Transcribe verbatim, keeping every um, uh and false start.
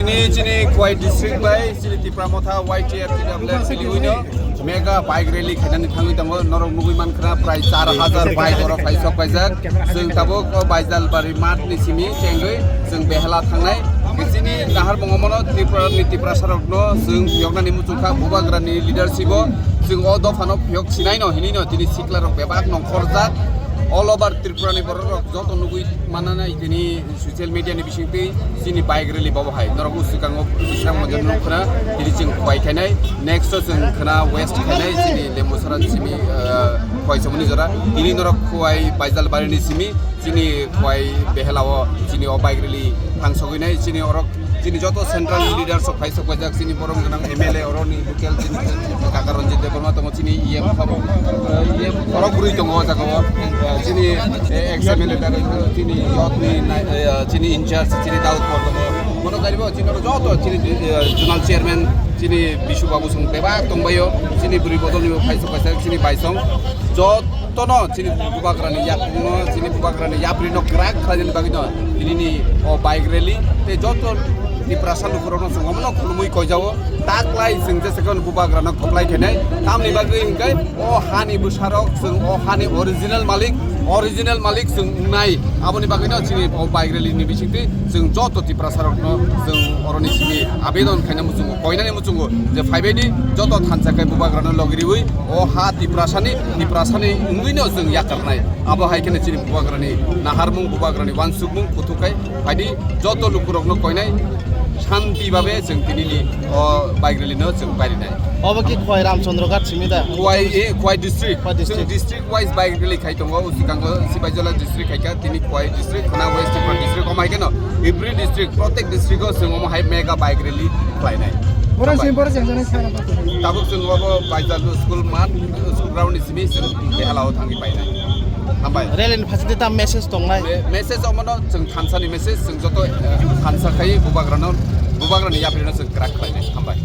Chini, chini Khowai district bai, chini Tipra Motha Y T F T W F chini uino mega bike rally khainani thangwi tongo. Norok nugwi mankha prai char hajar bike oro phai sok paijak. Chwng tabuk o Baijalbari math ni simi chengwi chwng behela thangnai. Chini nahar bongomono Tripura ni Tiprasa rokno chwng yoknani muchungkha, Bubagrani leadership o chwng o dophano phiyok sinaino hinino tini sikla rok bebak nongkhorjak. All over Tripura ni borok rok joto nugwi mananai tini social media ni bisingtwi chini bike rally bobo hai norok swkango bisang monjak nukkhwna tini chwng Khowai khainai, next o chwng khwna west khainai chini Lembusara simi, ah, Khowai somoni jora tini norok Khowai Baijalbari ni simi chini Khowai behela o chini o bike rally thangsogwi nai chini orok chini joto central leaders rok phai sok paijak chini borom gwnang M L A oroni local chini kaka Ranjit Debbarma tongo chini E M khabo, eh, E M khorok bwrwi tongo o jaga o, eh, chini, eh, ex M L A dago chini youth ni nai-, eh, chini in charge chini Daud Kor tongo. Bono garibo chini oro joto chini, eh, zonal chairman chini Bisu Babu song bebak tongbaio chini bwrwi bodol ni phai sok paijak chini baisong jotono chini Bubagrani yakungno chini Bubagrani yaprino kwrak khlainani bagwino tinini o bike rally tei joto Tiprasa lukurokno chwng omono khulumwi koijao. Taklai chwng jesa khe Bubagrano kwplai khainai. Tamni bagwi hinkhe o hani bwsarok chwng o hani original malik, original malik chwng wngnai. Aboni bagwino chini o bike rally ni bisingtwi chwng joto Tiprasa rokno chwng oroni simi abedon khaina muchungo, koinani muchungo je phaibaidi joto thansa khe Bubagrano logiriwi o ha Tiprasani, Tiprasani wngwino chwng yakarnai. Abo hai kheno chini Bubagrani naharmung, Bubagrani wansukmung kuthuk khai phaidi joto lukurokno koinai shanti babe chwng tinini o bike rally no chwng pairinai. Obo ki Khowai Ramchandra Ghat simi da? Khowai, eh, Khowai district. Khowai district. Chwng district wise bike rally khai tongo, o swkango Sipaijala district khai kha, tini Khowai district, khwna West Tripura district, omo hai kheno every district, protek district o chwng omo hai mega bike rally khlainai. Borok Hambai. Simi borok jeng jani sana pato. Tabuk chwng obo Baijal school mat, school ground ni simi chwng behala o thangwi painai. Hambai. Rally ni phasidi ta message tongnai? Me-, message omono chwng thansa ni message, chwng joto, eh, thansa khai Bubagrano, Bubagrani yaprino chwng kwrak khlainai. Hambai.